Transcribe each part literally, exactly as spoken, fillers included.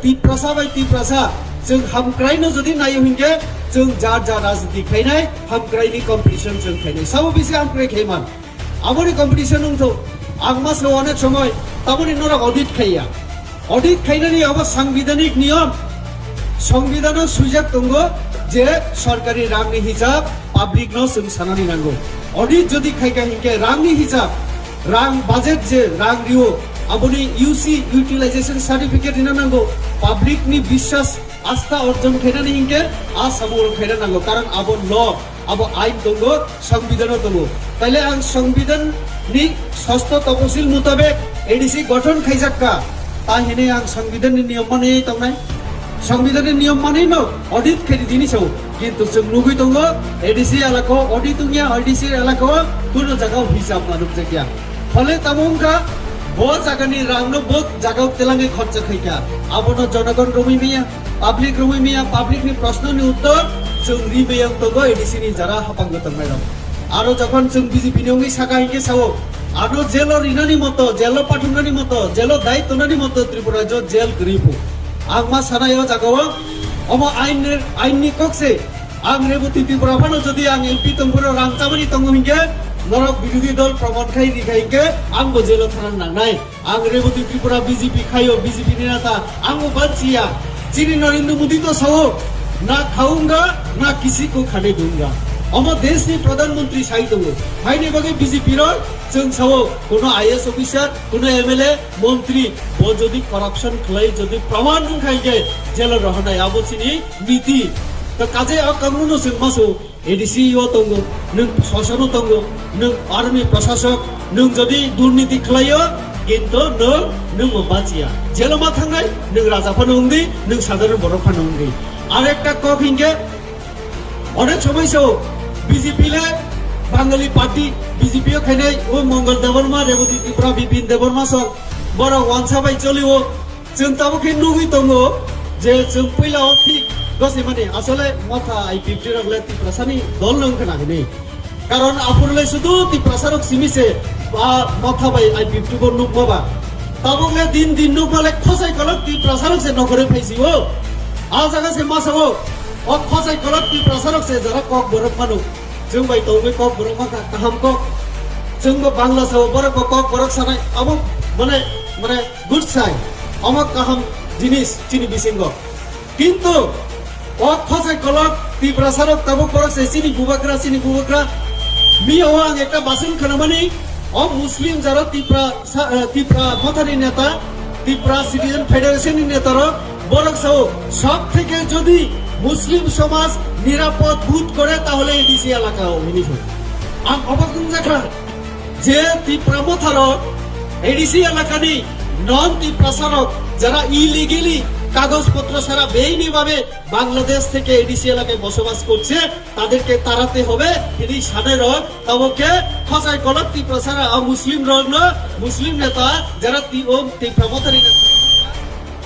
Tiprasa bai Tiprasa, chwng hamkraino jodi naio hinkhe, chwng jar jar rajniti khainai, hamkraini competition chwng khainai. Sabo bisi hamkrai khaiman. Aboni competition wngthok, ang ma sao onek somoi, taboni norok audit khaiya. Audit khainani abo sangbidanik niyom. Sangbidanw swijak tongo je sorkari rangni hisab publicno chwng sanani nango. Audit jodi khaika hinkhe rangni hisab, rang budget je rang rio, aboni U C utilization certificate rina nango. Publicni biswas asta orjon khainani hinkhe a samung khaina nango, karon abo law, abo ain tongo, sangbidanw tongo. Taile ang sangbidan ni sosto toposil mutabek A D C gothon khaijakka, ta hinwi ang sangbidan ni niyom manwi tongnai. Sangbidan ni niyom manwi no audit khaidi dini sao, kintu chwng nugwi tongo A D C elaka o audit wngya, A D C elaka o kuno jaga o hisab manukjakya. Phole tamo wngkha, bo jagani rangno bo jaga o telangwi khorcha khaikha, abono jonogon romwi maya. Public romwi maya, public ni proshno ni uttor chwng ri maya wng tongo A D C ni jara hapango tongnai rok. Aro jokhon chwng B J P ni wngwi saka hinkhe sao, ano jail o rinani moto, jail o pathumnani moto, jail o dai tonani moto Tripura rajyo jail kwrwi phu. Ang ma sanai o jaga o, omo ain ni, ain ni kok se, ang Reboti Tripura phano jodi ang M P tongphuru rang chamani tongo hinkhe, norok birodhi dol proman khai ri khai hinkhe, ang bo jail o thana nangnai. Ang Reboti Tripura B J P khaio, B J P ni neta, ang bo banchiya. Chini Narendra Modi to sao, "Na khaunga, na kisi ko khane dunga." Omo desh ni Pradhan Mantri sai tongo. Haini bagwi B J P rok chwng sao, kuno I A S officer, kuno M L A, montri, bo jodi corruption khlai, jodi praman wngkha hinkhe jail o rohornai, abo chini niti. To kaje o kangno no chwng ma sao. A D C o tongo, nwng sosano tongo, nwng army prasasok, nwng jodi durniti khlaio, kinto nwng, nwng bo bachiya. Jelo ma thangnai, nwng raja phano wngdi, nwng sadharon borok phano wngdi. Ar ekta kok hinkhe, onek somoi sao B J P le Bangali party, B J P o khainai o Mongol Debbarma, Reboti Tripura, Bipin Debbarma sok, borok wansa bai cholio. Chwng tabuk khe nugwi tongo je chwng puila o thik gosai mani asole motha I P F T rok le Tiprasani dol no wngkha na hwnwi. Karon aphuru le sudu Tiprasa rok simi se ba motha bai I P F T bo nukma ba. Tabuk le din din nukma le khosai kolok Tiprasa rok se nokhorwi phaisi o. A jaga se masa o. O khosai kolok Tiprasa rok se jara kok borok manu. Chwng bai tongwi kok borok ma ka-, kaham kok. Chwng bo Bangla sao, borok bo kok borok sanai. Abo mane, mane good sign. Omo kaham jinis chini bisingo. Kintu o khosai kolok Tiprasa rok tabuk borok se chini bubagra, chini bubagra. Miyo ang ekta basin khanamani, o Muslim jara Tipra sa-, eh, Tipra Mothani neta, Tipra Citizen Federation ni neta rok, borok sao, "সব থেকে যদি মুসলিম সমাজ নিরাপদ বোধ করে তাহলে এডিসি এলাকা", hinwi sao. Ang obak wngjakha je Tipra Motha rok, A D C elakani non Tiprasa rok, যারা illegally কাগজপত্র ছাড়া বেআইনি ভাবে বাংলাদেশ থেকে এডিসি এলাকায় বসবাস করছে, তাদেরকে তাড়াতে হবে, hinwi sanai rok, tabo khe khosai kolok Tiprasa rok, a Muslim rok no, Muslim neta, jara ti-, o Tipra Mothani neta,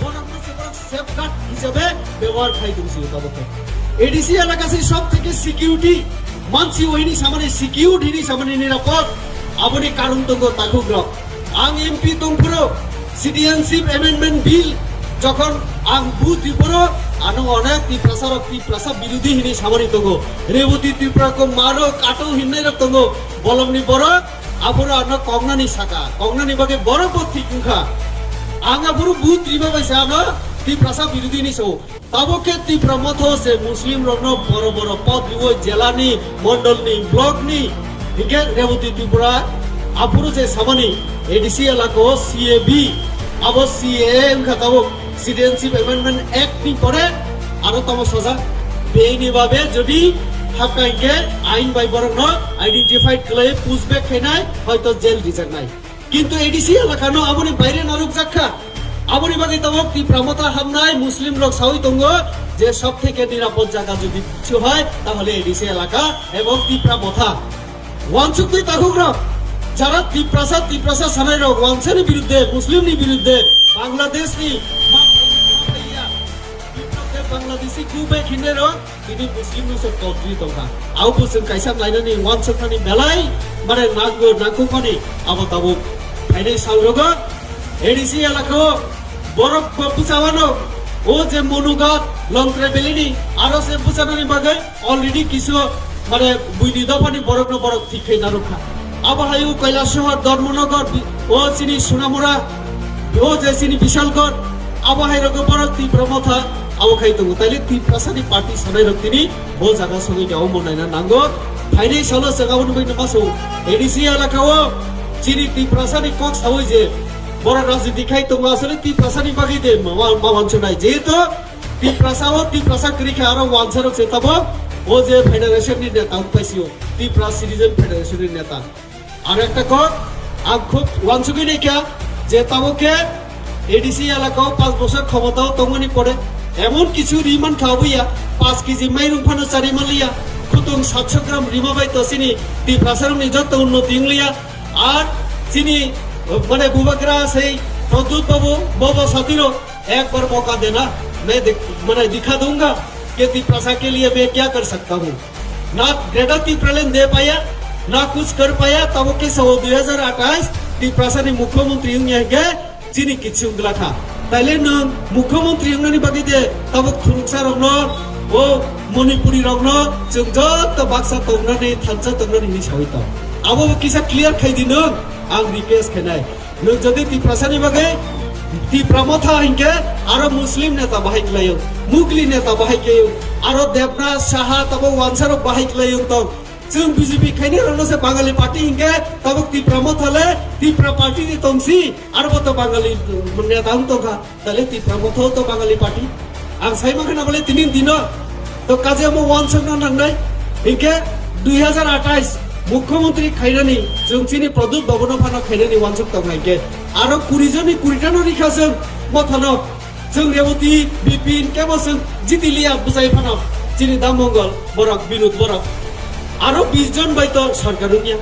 borok no se borok safeguard hisabe bebohar khai tong si tabo khe. A D C elaka se sob theke security, mansi o hinwi samani security hinwi samani nirapod, aboni karon tongo takhuk rok. Ang M P tongphuru, Citizenship Amendment Bill jokhon ang vote riporo, ano onek Tiprasa rok Tiprasa birodhi hinwi samani tongo. Reboti Tripura ko maro kato hinnai rok tongo. Bolongni borok aphuru ano koknani saka, koknani bagwi borok bo thik wngkha. Ang aphuru vote riba bai se ano Tiprasa birodhi hinwi sao. Tabuk khe Tipra Motha se Muslim rokno boro boro pod riwi jelani, mondolni, blockni, hinkhe Reboti Tripura aphuru je samani A D C elaka o C A B, abo C A A wngkha tabuk Citizenship Amendment Act ni pore aro tamo sajak. Bini babe jodi hapkha hinkhe ain bai borokno identified khlai pushback khainai, hoito jail rijaknai. Kintu A D C elakano aboni baire narwkjak kha. Aboni bagwi tabuk Tipra Motha hamnai Muslim rok sawi tongo je sob theke nirapod jaga jodi kichu hai tahole A D C elaka ebong Tipra Motha. Wansukwi takhuk rok, jara Tiprasa, Tiprasa sanai rok wansani birudde, Muslim ni birudde, Bangladesh ni ma, ma, ma, Bangladeshi go back hinne rok, tini Muslim no se country tongkha. Abo bo chwng kaisa nainani wansukmani belai, mane nangbo nangkukmani abo tabuk phainai salrogo A D C elaka o Borok bo bwsawano, o je Munugat, Longtrai Valley ni, aro se bwsanani bagwi already kisu, mane, buini dophani borokno borok thik khai narwkha. Abo hai o Kailasahar, Dharmanagar, bi-, o chini Sonamura, o je chini Bishalgarh, abo hai rogo borok Tipra Motha abo khai tongo. Taile Tiprasani party sanai rok tini bo jaga sogwi ja omo naina nango. Phainai salo chwng aboni bagwi no maso A D C elaka o chini Tiprasani kok sawi je borok rajniti khai tongo, asole Tiprasani bagwi de ma, ma, ma wansuknai. Jehetu Tiprasa o Tiprasa kwrwi khe aro wansarok se tabok o je federation ni neta wng paisio, Tipra Citizen Federation ni neta. Aro ekta kok, ang khub wansugwi naikha je tabok khe A D C elaka o panch bosor khomota o tongmani pore emon kichu ri mankha obo ya, panch kg mairung phano chari manliya, khutung satso gram rima bai to chini Tiprasarokni joto unnoti wngliya. Ar chini, mane, bubagra sei Pradyut Babu, bobo satiro ek bar mauka dena, main dikh-, mane, dikha dunga ke Tiprasa ke liye main kya kar sakta hu. Na Greater Tipraland de paya, na kuch kar paya, tabok khe sao dui hazar athais Tiprasani mukhyamantri wngya hingke chini kichu wngla kha. Taile nwng mukhyamantri wngnani bagwi de tabok khuruksa rokno, o Manipuri rokno chwng joto baksa tongnani, thansa tongnani hinwi sawi tong. Abo bo kisa clear khai di nwng, ang request khainai. Nwng jodi Tiprasani bagwi Tipra Motha hinkhe aro Muslim neta bahai khlaio, Mugli neta bahai khlaio, aro Debnath Saha tabo wansarok bahai khlaio tong. Chwng B J P khainai rokno se Bangali party hinkhe tabok Tipra Motha le Tipra party ni tongsi, aro bo to Bangali neta wng tongkha. Tale Tipra Motha to Bangali party. Ang sai mankha na bole tini dino to kaje amo wansuk na nangnai. Hinkhe dui hazar athais mukhyamantri khainani chwng chini Pradyut Babuno phano khainani wansuk tong hai khe aro kuri joni kuri tano rikha chwng Mothano. Chwng Reboti, Bipin kebo chwng jiti liya bwsai phano chini Dam Mongol borok, Binod borok. Aro bis jon bai to sarkar wngya.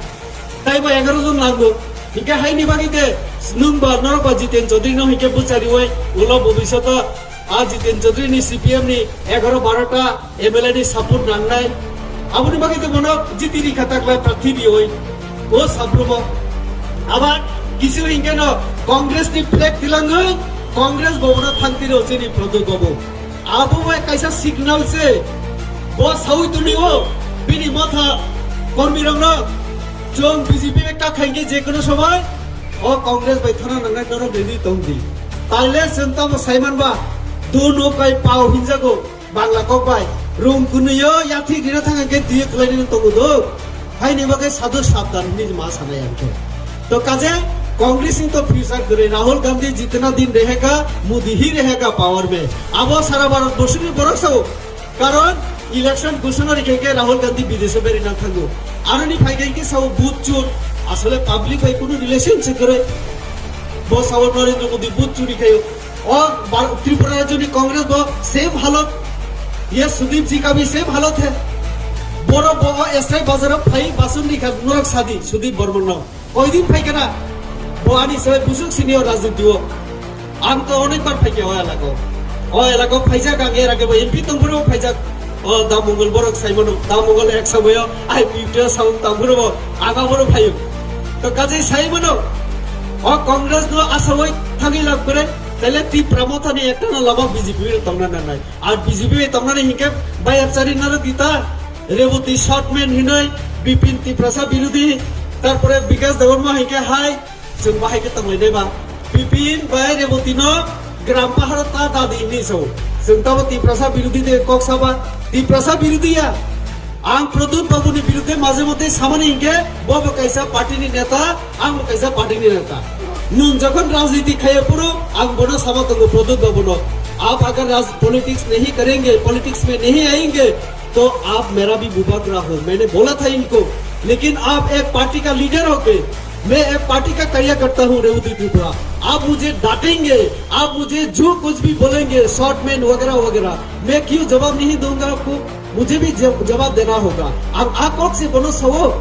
Taibo egaroh jon nango. Hinkhe haini bagwi de nwng ba norok ba Jiten Chaudhary no hinkhe bwchariwi ulo bobishoto a Jiten Chaudhary ni C P M ni egaroh baroh ta M L A ni support nangnai. Aboni bagwi de bono jiti rikha taklai prarthi riwi. O sabrumo. Abar kisu hinkhe no Congress ni flag tilangwi Congress bo bono thangtiro chini Pradyut Babu. Abo bai kaisa signal se. Bo sawi tuni o bini Motha kormi rokno chwng B J P bai kakhainge je kono somoi o Congress bai thana nangnai norok ready tong di. Taile chwng tamo saiman ba do no kai pao hinjago Bangla kok bai rung kunui o yathik rina thang ke diye khwlai ni tongo do. Haini bagwi sadu sabdan hinwi ma sanai ang khe. To kaje Congress ni to future kwrwi, Rahul Gandhi jitna din rehega, Modi hi rehega power mein. Abo sara Bharat borsoni borok sao. Karon election ghoshona rikhe khe Rahul Gandhi bidesho beri nang thango. Aroni phai khe sao booth chur. Asole public bai kunu relationship kwrwi. Bo sao Narendra Modi booth churi khayo. O Bhar-, Tripura Rajyoni Congress bo same halot. Ye Sudip ji ka bhi same halot hai. Boro bo o S I bazar o phai basun ni kha norok sadi Sudip Barman no. Koi din phai kana? Bo ani sai busuk senior rajniti o. Ang to onek bar phai khe o elako. O elako phaijak ang er age bo M P tong phuru phaijak. O Dam Mongol borok sai mano. Dam Mongol ek samoyo I P F T o saung tang phuru bo aga phuru phayo. To kajai sai mano. O Congress no asawai thangwi lab kore. Tele Tipra Motha ni ekta na lama B J P bai tongna nangnai. Ar B J P bai tongnani hinkhe bayar chari naro dita. Reboti short man hinoi, Bipin Tiprasa birodhi, tarpore Bikash Debbarma hinkhe hai, chwng bahai khe tonglainai ba. Bipin bai Reboti no gram paharo ta dadi hinwi sao. Chwng tamo Tiprasa birodhi de kok saba, Tiprasa birodhi ya. Ang Pradyut Babu ni birodhe maje mote samani hinkhe bo bo kaisa party ni neta, ang bo kaisa party ni neta. Nwng jokhon rajniti khaiya phuru ang bono sama tongo Pradyut Babu no. आप अगर राज-, politics नहीं करेंगे, politics में नहीं आएंगे, तो आप मेरा भी बुबागरा हो, मैंने बोला था इनको। लेकिन आप एक पार्टी का लीडर होके, मैं एक पार्टी का कार्यकर्ता हूँ रेवती त्रिपुरा। आप मुझे डांटेंगे, आप मुझे जो कुछ भी बोलेंगे, शॉर्ट मैन वगैरह वगैरह, मैं क्यों जवाब नहीं दूंगा आपको? मुझे भी जव-, जवाब देना होगा। Ang a kok se bono sao,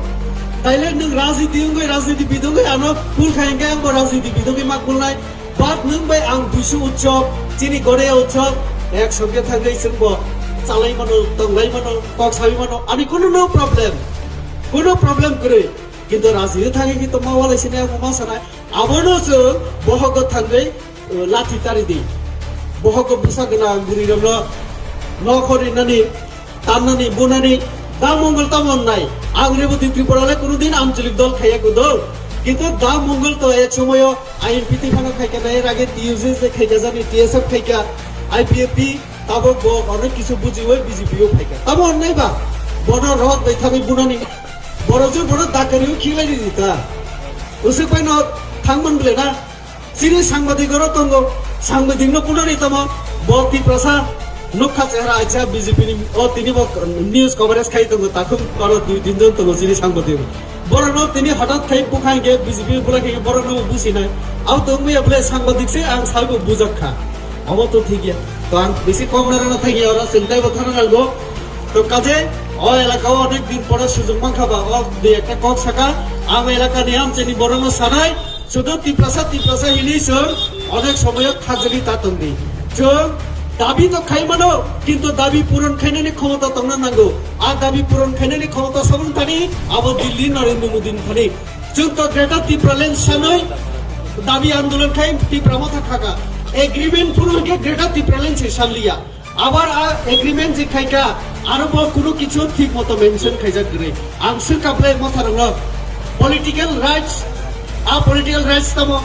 taile nwng rajniti wngwi, rajniti bidongwi ano kul khainge ang bo rajniti bidongwi ma kulnai. But nwng bai ang Busu utsob, chini Goreya utsob, ek songkhe thangwi chwng bo chalai mano, tonglai mano, kok sawi mano, ani kuno no problem, kuno problem kwrwi. Kintu rajniti thangwi ki tongma walai sini ang ma sanai, abono chwng bohogo thangwi Lathi tari di. Bohok bwsa gwnang bwrwi rokno nok hor rinani, tamnani, bunani, dang mongol tamo wngnai. Ang Reboti Tripura le kuno din amchulik dol khaiya kudo. Kintu dang mongol to ek somoyo I N P T phano khaikha nai, er age T U J se khaikha jani, T S F khaikha, I P F T, tabok bo onek kisu bujiwi B J P o phaikha. Tamo wngnai ba? Bono rot bai thani bunani. Boro jun bono dakari o khilai di ta. Usuk bai no thangman bwle na. Chini sangbadik oro tongo, sangbadik no kunani tamo, bo Tiprasa nukha chehra aisa B J P ni o tini bo news coverage khai tongo, takhum oro dui tin jon tongo chini sangbadik. Borok no tini hothat khai bukha hinkhe B J P bula khe borok no businai. Abo tongmaya bole sangbadik se ang salbo bujak kha. Abo to thik ya. To ang bisi kok na rana thang ya oro chwng taibo thana nango. To kaje o elaka o onek din pore sujung mankha ba o dui ekta kok saka ang elaka ni amchini borok no sanai. Sudu Tiprasa, Tiprasa hinwi chwng onek somoyo khajagwi ta tongdi. Chwng dabi to khai mano, kintu dabi puron khainani khomota tongna nango. A dabi puron khainani khomota sabung thani abo Delhi Narendra Modi ni thani. Chwng to Greater Tipraland sanwi dabi andolon khai Tipra motha khaka. Agreement phuru hwnkhe Greater Tipraland se sanliya. Abar a agreement je khaika, aro bo kunu kichu thik moto mention khaijak kwrwi. Ang swngkha ble motharokno political rights, a political rights tamo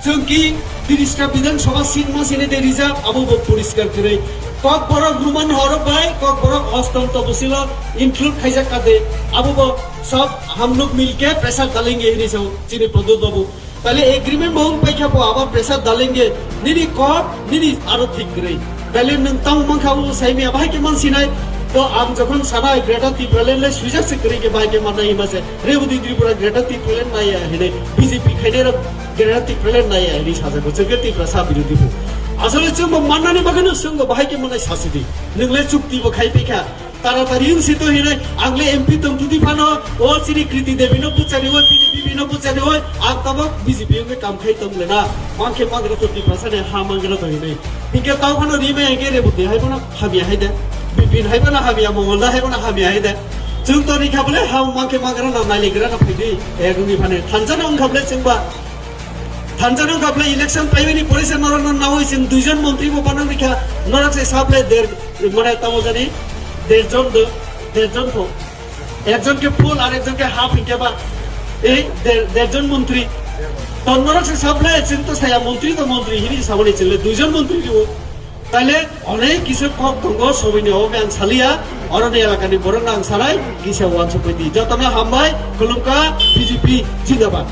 chwngki tiriska Bidhan Sabha seat ma sini de rijak, abo bo poriskar kwrwi. Kokborok Roman horok bai, Kokborok Ostom Topsilo include khaijak kade, abo bo sob hum log milke paisa dalenge hinwi sao chini Pradyot babu. Tale agreement bo wng paikha bo abo pressure dalenge nini kok nini aro thik kwrwi. Tale nwng tamo mankha o saimaya bahai khe mansinai. To ang jokhon sanai Greater Tipraland le swijak se kwrwi khe bahai khe mannai hima se Reboti Tripura Greater Tipraland naiya hinwi B J P khainai rok Greater Tipraland naiya hinwi sajak bo chwngkhe Tiprasa birodhi bo. Asole chwngbo mannani bagwino chwngbo bahai khe mannai sasidi. Nwng le chukti bo khai paikha. Taratari wng sito hinwi ang le M P tongthidi phano o chini Kriti Devi no bwchari oi, bini bibi no bwchari oi, ang tabok B J P wngwi kam khai tong le na. Mankhe mangra to Tiprasa ni ha mangra to hinwi. Hinkhe tau phano rimai hinkhe Reboti hai bono hamya hai de. Bipin hai bono hamya, Mongolda hai bono hamya hai de. Chwng to rikha bole ha mankhe mangra no nailegra no phaidi. Ek wngwi phano thansa no wngkha bole chwngba. Thansa no wngkha bole election paimani porisa norok no nawi chwng duijon montri bo banang rikha. Norok se sable der Mane tamo jani derjon do, derjon pho. Ekjon ke full ar ekjon ke half hinkhe ba. Ei der, derjon montri. Ton norok se sable chwng to saya montri to montri hini saboni chwng le duijon montri riwo. Taile onek kisa kok tongo soboini obo ang saliya. Oroni elakani borok ang salai kisa wansukmai di. Jotono hambai, khulumkha, B J P jindabad.